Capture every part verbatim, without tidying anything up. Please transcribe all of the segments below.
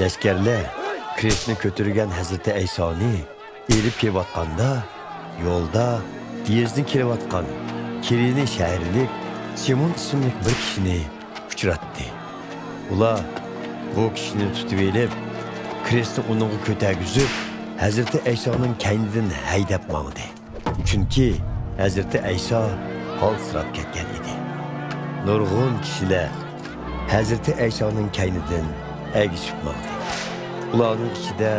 لەشكەرلەر كرېستنى كۆتۈرگەن ھەزرىتى ئەيسانى ئېلىپ كېلىۋاتقاندا، يولدا يېزىدىن كېلىۋاتقان كىرېنە شەھەرلىك سىمون ئىسىملىك بىر كىشىنى ئۇچراتتى. ئۇلار بۇ كىشىنى تۇتۇۋېلىپ، كرېستنى ئۇنىڭغا كۆتەرگۈزۈپ، ھەزرىتى ئەيسانىڭ كەينىدىن ھەيدەپ ماڭدى. چۈنكى ھەزرىتى ئەيسا ھالسىراپ كەتكەن ئىدى. نۇرغۇن كىشىلەر ھەزرىتى ئەيسانىڭ كەينىدىن ئەگىشىپ ماڭدى. ئۇلارنىڭ ئىچىدە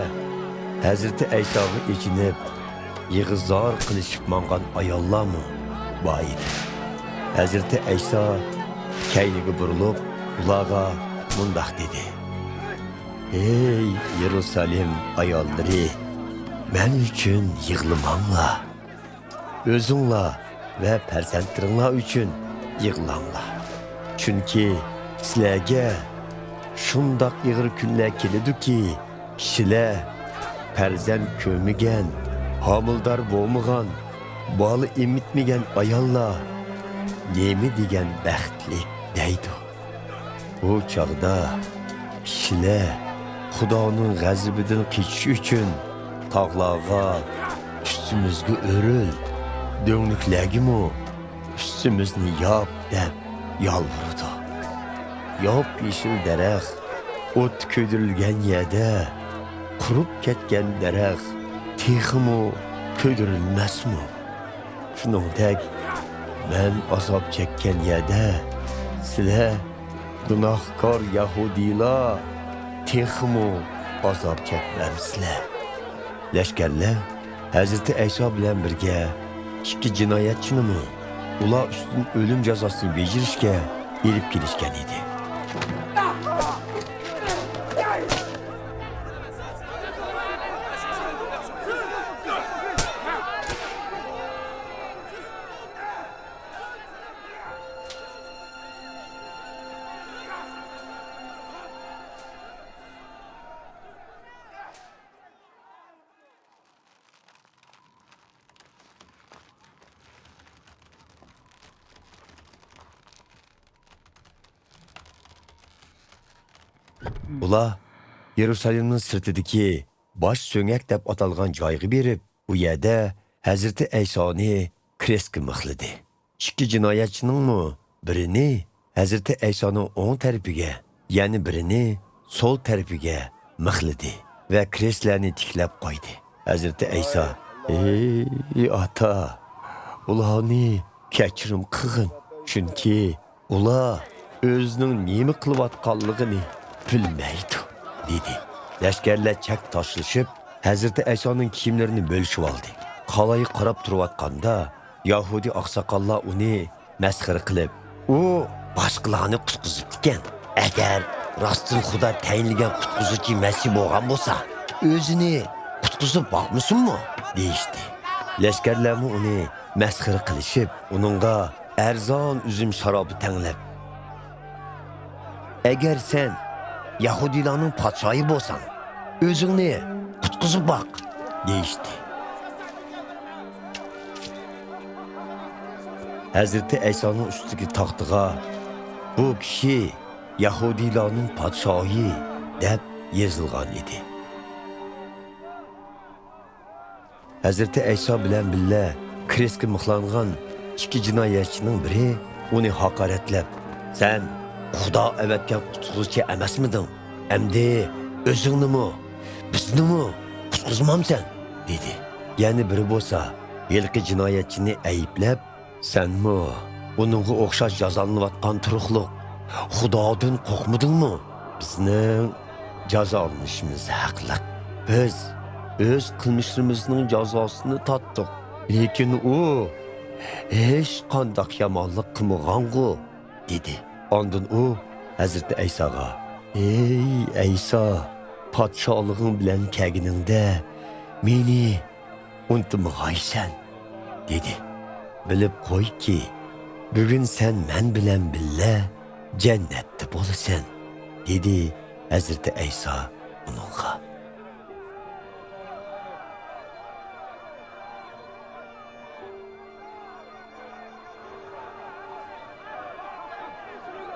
ھەزرىتى ئەيساغا ئېچىنىپ، يىغا-زار قىلىشىپ ماڭغان ئاياللارمۇ بار ئىدى. ھەزرىتى ئەيسا كەينىگە بۇرۇلۇپ، ئۇلارغا مۇنداق دېدى: «ھەي، يېرۇسالېم ئاياللىرى، مەن ئۈچۈن يىغلىماڭلار. ئۆزۈڭلار ۋە پەرزەنتلىرىڭلار ئۈچۈن يىغلاڭلار. چۈنكى سىلەرگە شۇنداق ئېغىر كۈنلەر كېلىدۇكى، كىشىلەر پەرزەنت كۆرمىگەن، ھامىلىدار بولمىغان، بالا ئېمىتمىگەن ئاياللار نېمە دېگەن بەختلىك» دەيدۇ. بۇ چاغدا كىشىلەر خۇدانىڭ غەزىپىدىن قېچىش ئۈچۈن تاغلارغا، «ئۈستىمىزگە ئۆرۈل، دۆڭلۈكلەرگىمۇ ئۈستىمىزنى ياپ» دەپ يالۋۇرىدۇ. ياپيېشىل دەرەخ ئوتتا كۆيدۈرۈلگەن يەردە قۇرۇپ كەتكەن دەرەخ تېخىمۇ كۆيدۈرۈلمەسمۇ؟ شۇنىڭدەك، مەن ئازاب چەككەن يەردە سىلەر، گۇناھكار يەھۇدىيلار، تېخىمۇ ئازاب چەكمەمسىلەر؟ لەشكەرلەر ھەزرىتى ئەيسا بىلەن بىرگە ئىككى جىنايەتچىنىمۇ ئۇلار ئۈستىدىن ئۆلۈم جازاسىنى بېجىرىشكە ئېلىپ كېلىشكەن ئىدى. ئۇلار يېرۇسالېمنىڭ سىرتىدىكى باش سۆڭەك دەپ ئاتالغان جايغا بېرىپ، ئۇ يەردە ھەزرىتى ئەيسانى كرېستكە مىخلىدى. ئىككى جىنايەتچىنىڭمۇ بىرىنى ھەزرىتى ئەيسانىڭ ئوڭ تەرىپىگە، يەنە بىرىنى سول تەرىپىگە مىخلىدى ۋە كرېستلەرنى تىكلەپ قويدى. ھەزرىتى ئەيسا: «ئەي ئاتا، ئۇلارنى كەچۈرۈم قىلغىن، چۈنكى ئۇلار ئۆزىنىڭ نېمە قىلىۋاتقانلىقىنى بىلمەيدۇ» دېدى. لەشكەرلەر چەك تاشلىشىپ، ھەزرىتى ئەيسانىڭ كىيىملىرىنى بۆلۈشۈۋالدى. قالايغا قاراپ تۇرۇۋاتقاندا، يەھۇدىي ئاقساقاللار ئۇنى مەسخىرە قىلىپ: «ئۇ باشقىلارنى قۇتقۇزۇپتىكەن. ئەگەر راستتىن خۇدا تەيىنلىگەن قۇتقۇزغۇچى مەسىھ بولغان بولسا، ئۆزىنى قۇتقۇزۇپ باقمىسۇنمۇ؟» دېيىشتى. لەشكەرلەرمۇ ئۇنى مەسخىرە قىلىشىپ، ئۇنىڭغا ئەرزان ئۈزۈم شارابى تەڭلەپ: «ئەگەر سەن يەھۇدىيلارنىڭ پادىشاھى بولساڭ، ئۆزۈڭنى قۇتقۇزۇپ باق» دېيىشتى. ھەزرىتى ئەيسانىڭ ئۈستىدىكى تاختىغا: «بۇ كىشى يەھۇدىيلارنىڭ پادىشاھى» دەپ يېزىلغان ئىدى. ھەزرىتى ئەيسا بىلەن بىللە كرېستكە مىخلانغان ئىككى جىنايەتچىنىڭ بىرى ئۇنى ھاقارەتلەپ: «سەن خۇدا ئەۋەتكەن قۇتقۇزغۇچى ئەمەسمىدىڭ؟ ئەمدى ئۆزۈڭنىمۇ، بىزنىمۇ قۇتقۇزمامسەن؟» دېدى. يەنە بىرى بولسا ھېلىقى جىنايەتچىنى ئەيىبلەپ: «سەنمۇ ئۇنىڭغا ئوخشاش جازالىنىۋاتقان تۇرۇقلۇق، خۇدادىن قورقمىدىڭمۇ؟ بىزنىڭ جازالىنىشىمىز ھەقلىق. بىز ئۆز قىلمىشلىرىمىزنىڭ جازاسىنى تارتتۇق. لېكىن ئۇ ھېچقانداق يامانلىق قىلمىغانغۇ؟» دېدى. ئاندىن ئۇ ھەزرىتى ئەيساغا: «ئەي ئەيسا، پادىشاھلىقىڭ بىلەن كەلگىنىڭدە مېنى ئۇنتۇمىغايسەن» دېدى. «بىلىپ قويكى، بۈگۈن سەن مەن بىلەن بىللە جەننەتتە بولىسەن» دېدى ھەزرىتى ئەيسا ئۇنىڭغا.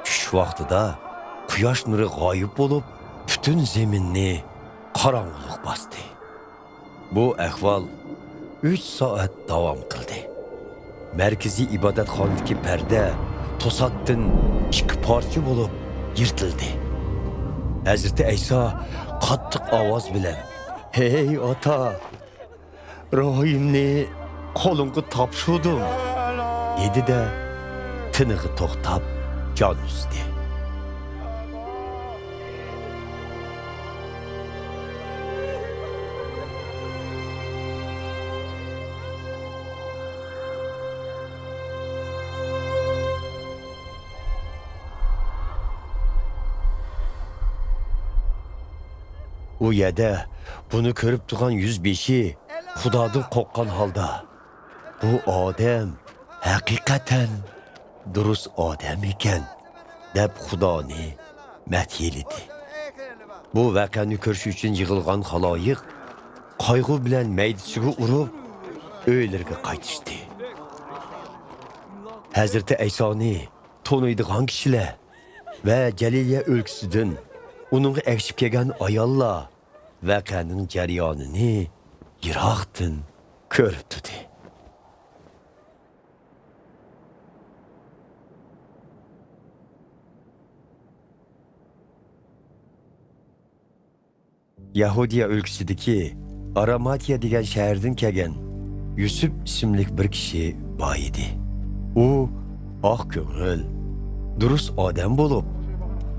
چۈش ۋاقتىدا قۇياش نۇرى غايىب بولۇپ، پۈتۈن زېمىننى قاراڭغۇلۇق باستى. بۇ ئەھۋال ئۈچ سائەت داۋام قىلدى. مەركىزىي ئىبادەتخانىدىكى پەردە توساتتىن ئىككى پارچە بولۇپ يىرتىلدى. ھەزرىتى ئەيسا قاتتىق ئاۋاز بىلەن، «ھەي ئاتا، روھىمنى قولۇڭغا تاپشۇردۇم» دېدى-دە، تىنىقى توختاپ، جان ئۈزدى. ئۇ يەردە بۇنى كۆرۈپ تۇرغان يۈزبېشى خۇدادىن قورققان ھالدا، «بۇ ئادەم ھەقىقەتەن دۇرۇس ئادەم ئىكەن» دەپ خۇدانى مەدھىيلىدى. بۇ ۋەقەنى كۆرۈش ئۈچۈن يىغىلغان خالايىق قايغۇ بىلەن مەيدىسىگە ئۇرۇپ، ئۆيلىرىگە قايتىشتى. ھەزرىتى ئەيسانى تونۇيدىغان كىشىلەر ۋە جەلىلىيە ئۆلكىسىدىن ئۇنىڭغا ئەگىشىپ كەلگەن ئاياللار ۋەقەنىڭ جەريانىنى يىراقتىن كۆرۈپ تۇردى. يەھۇدىيە ئۆلكىسىدىكى ئاراماتىيە دېگەن شەھەردىن كەلگەن يۈسۈپ ئىسىملىك بىر كىشى بار ئىدى. ئۇ ئاق كۆڭۈل، دۇرۇس ئادەم بولۇپ،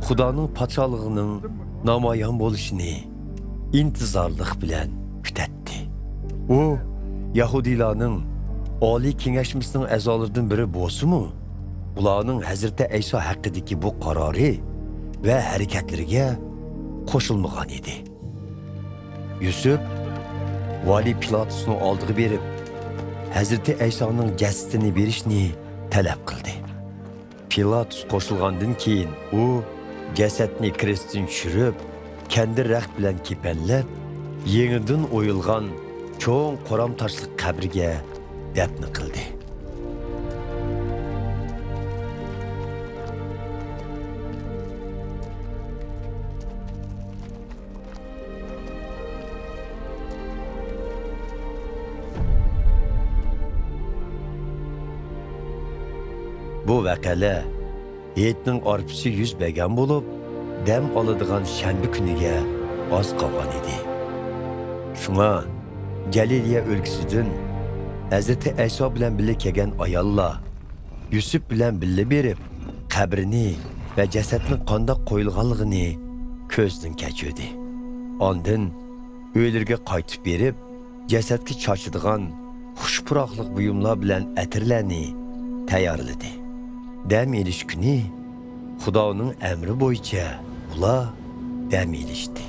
خۇدانىڭ پادىشاھلىقىنىڭ نامايان بولۇشىنى ئىنتىزارلىق بىلەن كۈتەتتى. ئۇ يەھۇدىيلارنىڭ ئالىي كېڭەشمىسىنىڭ ئەزالىرىدىن بىرى بولسىمۇ، ئۇلارنىڭ ھەزرىتى ئەيسا ھەققىدىكى بۇ قارارى ۋە ھەرىكەتلىرىگە قوشۇلمىغان ئىدى. يۈسۈپ ۋالىي پىلاتۇسنىڭ ئالدىغا بېرىپ، ھەزرىتى ئەيسانىڭ جەسىتىنى بېرىشنى تەلەپ قىلدى. پىلاتۇس قوشۇلغاندىن كېيىن، ئۇ جەسەتنى كرېستتىن چۈشۈرۈپ، كەندىر رەخت بىلەن كېپەنلەپ، يېڭىدىن ئويۇلغان چوڭ قورام تاشلىق قەبرىگە دەپنە قىلدى. بۇ ۋەقەلەر ھېيتنىڭ ئارپىسى يۈز بەرگەن بولۇپ، دەم ئالىدىغان شەنبە كۈنىگە ئاز قالغان ئىدى. شۇڭا جەلىلىيە ئۆلكىسىدىن ھەزرىتى ئەيسا بىلەن بىللە كەلگەن ئاياللار يۈسۈپ بىلەن بىللە بېرىپ، قەبرىنى ۋە جەسەتنىڭ قانداق قويۇلغانلىقىنى كۆزدىن كەچۈردى. ئاندىن ئۆيلىرىگە قايتىپ بېرىپ، جەسەتكە چاچىدىغان خۇش پۇراقلىق بۇيۇملار بىلەن ئەتىرلەرنى تەييارلىدى. دەم ئېلىش كۈنى خۇدانىڭ ئەمرى بويىچە ئۇلار دەم ئېلىشتى.